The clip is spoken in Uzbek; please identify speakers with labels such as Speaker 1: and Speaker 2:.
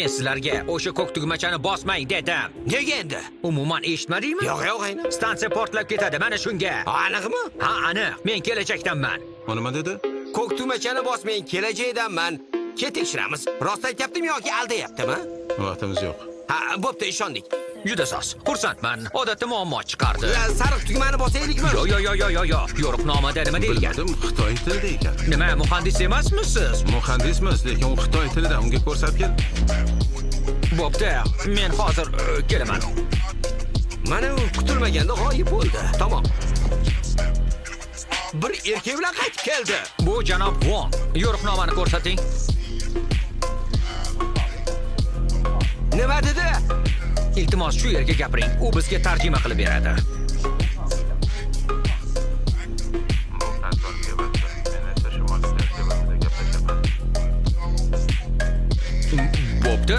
Speaker 1: Men sizlarga o'sha ko'k tugmachani bosmang dedim.
Speaker 2: Nega endi?
Speaker 1: Umuman eshitmadingmi?
Speaker 2: Yo'q, yo'q, ayni.
Speaker 1: Stansiya portlab ketadi mana shunga.
Speaker 2: Aniqmi?
Speaker 1: Ha, aniq. Men kelajakdanman.
Speaker 3: U nima dedi?
Speaker 2: Ko'k tugmachani bosmang, kelajakdanman. Ket tekshiramiz. Rost aytyaptimi yoki aldayaptimi?
Speaker 3: Vaqtimiz yo'q.
Speaker 2: Ha, bo'pti, ishondik.
Speaker 1: Juda soz. Xursandman. Odatda muammo chiqardi.
Speaker 2: Sariq tugmani bosaylikmi?
Speaker 1: Yo yo yo yo yo yo. Yo'riqnomada nima deyilgan?
Speaker 3: Bilmadim, Xitoy tilida ekan.
Speaker 1: Nima, muhandis emasmisiz?
Speaker 3: Muhandismiz, lekin u Xitoy tilida. Unga ko'rsatgin.
Speaker 1: Bo'pti. Men hozir kelaman.
Speaker 2: Mana u kutilmaganda g'oyib bo'ldi. Tamom. Bir erkak bilan qaytib keldi.
Speaker 1: Bu janob Wong. Yo'riqnomani ko'rsating.
Speaker 2: Nima dedi?
Speaker 1: Iltimos shu yerga gapiring. U bizga tarjima qilib beradi.